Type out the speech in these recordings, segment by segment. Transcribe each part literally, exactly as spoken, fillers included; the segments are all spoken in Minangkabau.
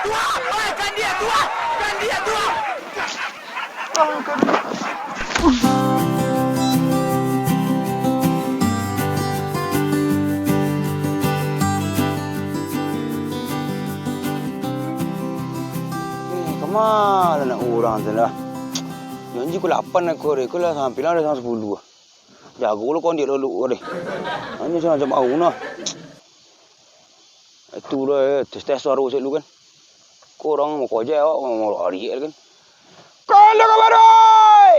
Tuah! Oi, kandiak tuah! Kandiak tuah! Eh, kama lah nak urang tu lah. Janji ko lapan ekor, ko lah sampai lah ada sampai sapuluah. Jago lo kondiak lolok ko deh. Hanyo macam-macam bau nah. Itu lah, eh, tes-tes suaro cek lu kan. Ko urang mau kojek awak, mau lari kan. Kalau kabaroi!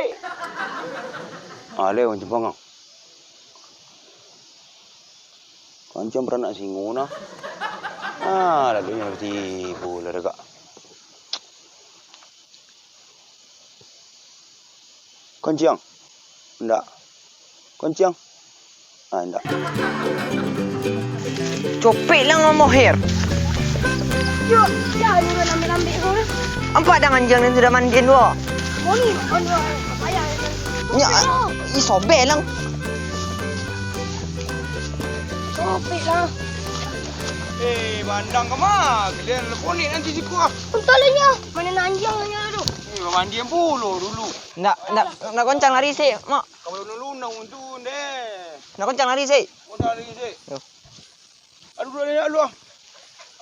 Ah, leh, urang Jepang, ah. Kancang baranak singo nah. Ah, lalu nyo tibo lah dagak. Konciang? Indak. Konciang? Ah, indak. Copek lah ngomong, Her. Yo, ya, lu lambe-lambe tu. Ampak dang anjiang nan sudah mandian tu. Oh, ni, oh, ni, apa ya? Nya, ih, sobek lang. Copek lah. Eh, bandang kama? Kalian leponik nanti siku ah. Entah lah nya. Mana anjiang nya tu? Eh, mandian pulo dulu. Ndak, ndak, ndak koncang lari sih, Mak. Kalau nulunang untung deh. Ndak koncang lari sih. Koncang lari sih. Yo. Aduh, dulu ni, aduh.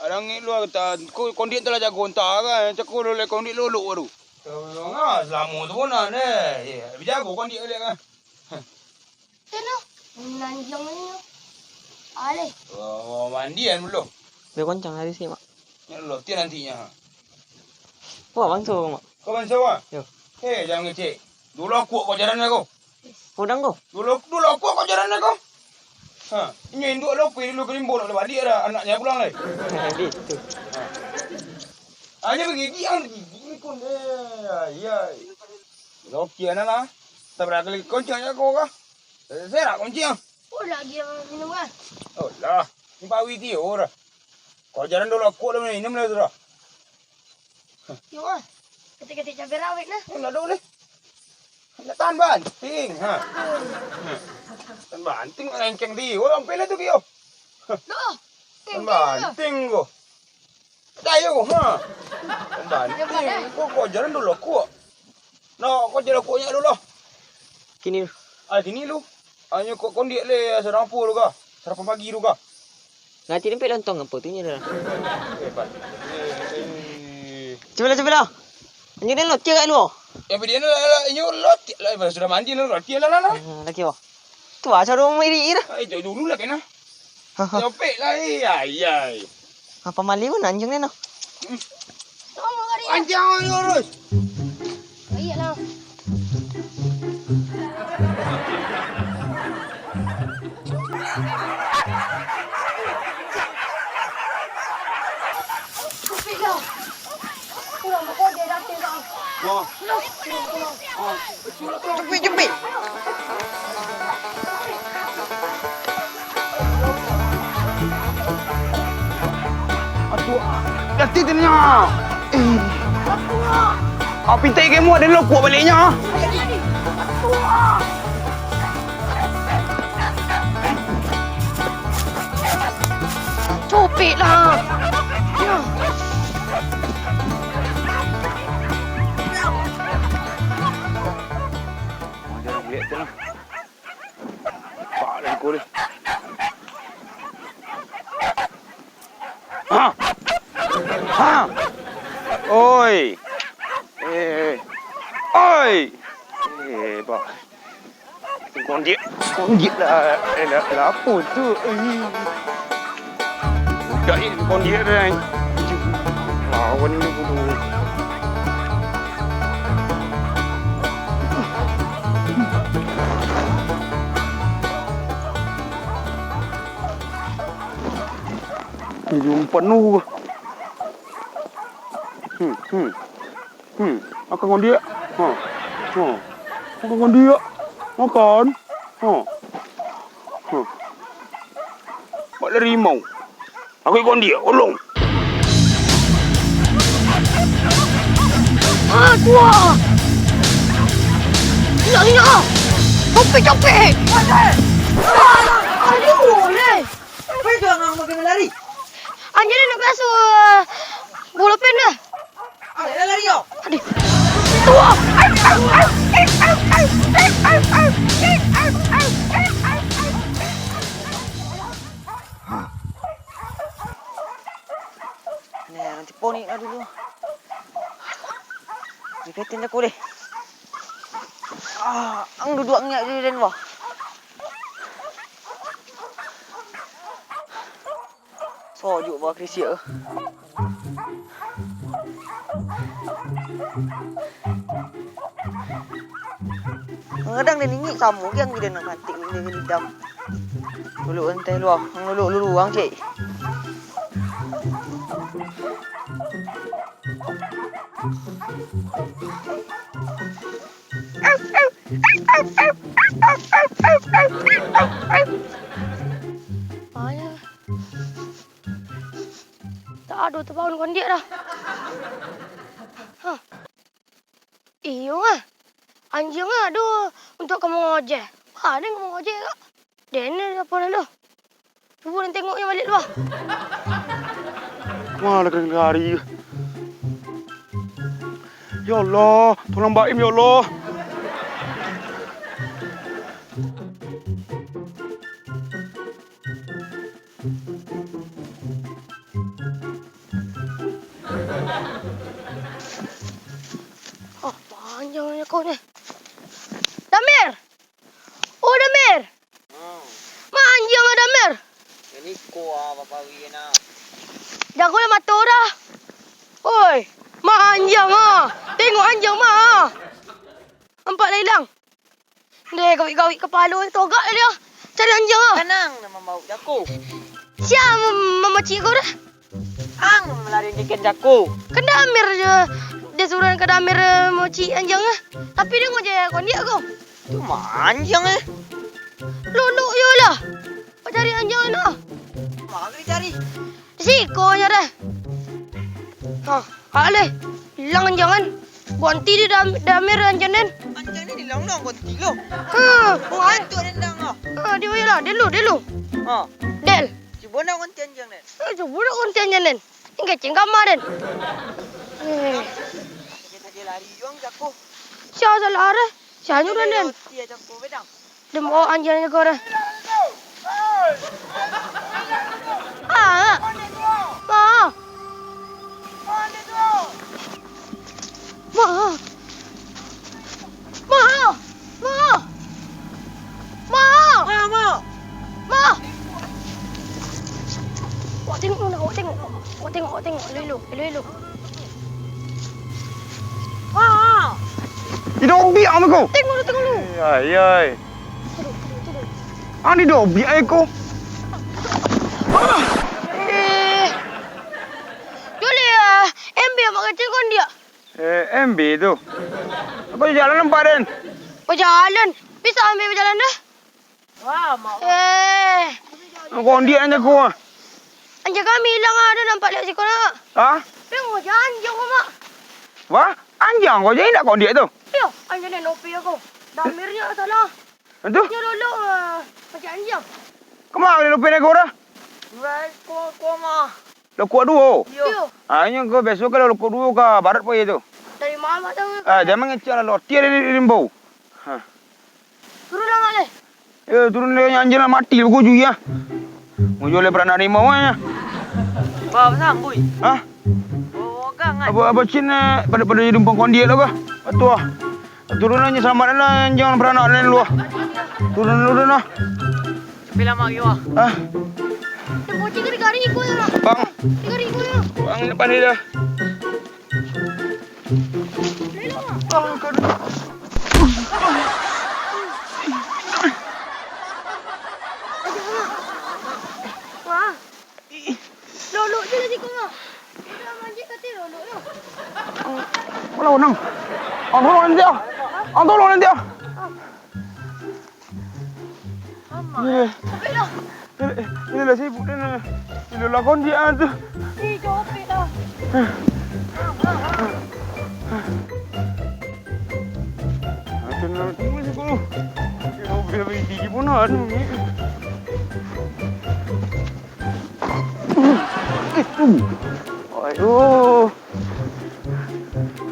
Arang ni lu kata, ko kondiak telah jago entah kan. Cako lu lek kondiak lolok baru. Ngah, selama tu pun nah, deh. Ya, lebih jago kondiak lek kan. Teno, nanjang ni. Aleh. Oh, mandian dulu. Dia koncang lari sih, Mak. Ni lo, tian nantinya. Wah, bangso, Mak. Kau bangso, ah? Yo. Hei, jangan ngecek. Dulu aku kau jalan aku. Udang ko? Dulu, dulu aku kau jalan aku. Ha, inyo induk lo, kui dulu kerimbun, nak balik dah. Anaknya pulang lai. Habis tu. Ha. Hanya begigi, yang begigi ni pun deh. Ayai. Lo kian lah. Tabrak kali koncang aku kah? Serak koncang. Oh, lagi yang minum kan? Oh lah. Ni bawi dia orang. Kau jalan dulu aku dah minum lah tu dah. Yo ah. Ketik-ketik cabai rawit nah. Nak dulu ni. Nak tahan banting, ha. Tahan banting nak lengkeng di. Oh, sampai lah tu kio. Doh. Tahan banting ko. Dah yo ko, ha. Tahan banting. Ko, ko jalan dulu ko. No, ko jalan ko nyak dulu lah. Kini lu. Ah, kini lu. Anyo ko kondiak le, sarang apo lu ka? Sarapan pagi lu ka? Nanti dempet lontong apo tu nyo dah. Hebat. Eh, eh. Cubo lah, cubo lah. Anyo dah lotiak kat lu. Ya, bidi lah, lah, inyo lotiak lah, sudah mandi lah, lotiak lah, lah, lah. Hmm, lagi apa? Tu lah, cara mairik lah. Ah, itu dulu lah kena. Copek lah, eh, ayai. Apa mali pun anjing ni, noh. Hmm. Anjing lurus. Baiklah. Stupid lah. Pulang, kau dia datang, kau. Wah. Pulang, pulang, pulang. Cepik, cepik. Aduh, ganti tadinya. Eh. Ah, pintai kamu ada lo kuat baliknya. Cupik lah. Ya. Jarang lihat tu lah. Pak dah ikut dia. Ha! Ha! Oi! Eh, oi! Eh, bah. Kondiak, kondiak lah. Eh, lah, lah apa tu? Eh. Budak ni kondiak dah. Lawan ni dulu. Ujung penuh. Hmm, hmm. Hmm, makan kondiak. Ha. Ha. Makan kondiak. Makan. Ha. Ha. Mak dari rimau. Aku ikut dia, ulung. Ah, tuah. Indak, indak, ah. Copek, copek. Ah, aduh, leh. Apa itu yang kamu pakai melari? Anjir, nak biasa, eh, bola pen. Nah, nanti poni lah dulu. Ni petin aku deh. Ah, ang duduk angin di den, wah. Sojuk bah krisik tu. Kadang dia ningik samo ge ang, dia nak kantik, dia lidam. Luluk enteh luah, luluk luluang cek. Ayo. Tak ado tabangun kondiak dah. Hah. Iyo ah. Anjiang ah ado untuak ka mangojek. Mano ka mangojek kak? Den apo nan tu? Cubo den tengok nyo baliak lu ah. Mano ka lari? Ya Allah, tolong Baim ya Allah. Oh, panjang nyo kau ni. Damir! Oh, Damir! Hmm. Ma anjiang ah, Damir? Nan iko ah, bapawi nah. Jago lah mato dah. Oi, ma anjiang ah. Tengok anjiang ma ah. Nampak lah ilang. Deh, gawik-gawik kapalo togak dia. Cari anjiang ah. Kanang nan mambaok jako. Sia mem-, mamacik kau dah? Ang malari ngikan jako. Kan Damir je. Dia suruah ka Damir, eh, mamacik anjiang ah. Tapi dia ngojek kondiak ko. Tu ma anjiang eh. Luluk je lah. Kau cari anjiang tu. Ma ka dicari? Di siko nyo deh. Ha, aleh. Ilang anjiang an. Ganti di Dam-, Damir anjiang den. Anjiang ni ilang no, ganti lo. Ha, wah. Bantuak den dang ah. Ha, di bawah lah. Delu, delu. Ha. Del. Cubo nak ganti anjiang den. Ha, cubo nak ganti anjiang den. Ni kecing kama den. Eh. Dia tadi lari juang jako. Sia salah deh. Sia nyuruah den. Roti jako bedang. Demo anjiang jago dah. Ah, ah. Ma. Ma. Ma. Ma. Ma. Ma. Ma. Awak tengok dulu, awak tengok. Awak tengok, awak tengok. Elok-elok, elok-elok. Ma. Ido biak mako. Tengok dulu, tengok dulu. Ai, ai. Ang didobiak ai ko. Ah! Eh. Juli, ah, M B mak kecil kondiak. Eh, M B tu. Apo jalan nampak den? Bajalan. Bisa ambil bajalan dah. Wah, mak. Eh. Kondiak nan jago ah. Anjiang kami ilang ah, ado nampak liak siko nak. Hah? Tengok je anjiang ko, Mak. Wah, anjiang ko je indak kondiak tu. Iyo, anjiang den opi ko. Damirnyo salah. Itu? Nyo lolok, ah, macam anjiang. Kama den opi ko dah? Wah, ko, ko mah. Lokok duo? Iyo. Iyo. Ah, inyo ko biaso kalau lokok duo ka barat pai tu. Dari ma tahu? Ah, jan mangecek lah, lotiah dari rimbo. Ha. Turun lah, Mak, leh. Yo, turun dek anjiang lah mati, bakuju ya. Muncul oleh baranak rimau ya. Ba, pasang, Bui. Hah? Oh, gang, kan? Apa, apa cin, eh, pada, pada jadi umpang kondiak lah, kah? Betul ah. Turun aja, selamat lah, anjiang baranak lain lu ah. Turun dulu dah. Tapi lama lagi, wah. Hah? Eh, bocil ke digari iko ya, Mak? Bang. Digari iko ya. Bang, depan ni dah. Wah. Lolok je lah siko, Mak. Udah manjek kata lolok tu. Mulawan, Nang. Ang tolong nanti ah. Ang tolong nanti ah. Aman. Iya. Sampai dah. Ini, ini lah sibuk dia ni. Ini lah kondiak tu. Ih, jopek dah. Macam nak tunggu je kau. Kira beli biji pun anu ni. Aduh.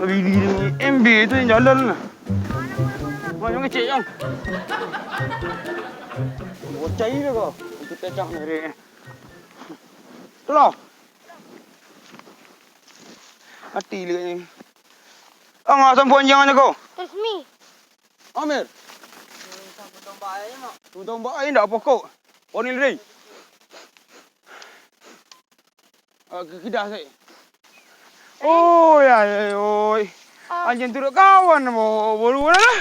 Biji ni M B tu yang jalan lah. Wah, yang kecil yang. Bocah ini kau. Kita cak ni. Lah. Mati lagi ni. Angah sampo anjiang ko. Trust me. Amir. Tuntang baik indak pokok. Oni liri. Ah, ke-, kidah sek. Oh, ya, ya, oi. Ah. Anjiang turut kawan, bo-, bolu lah.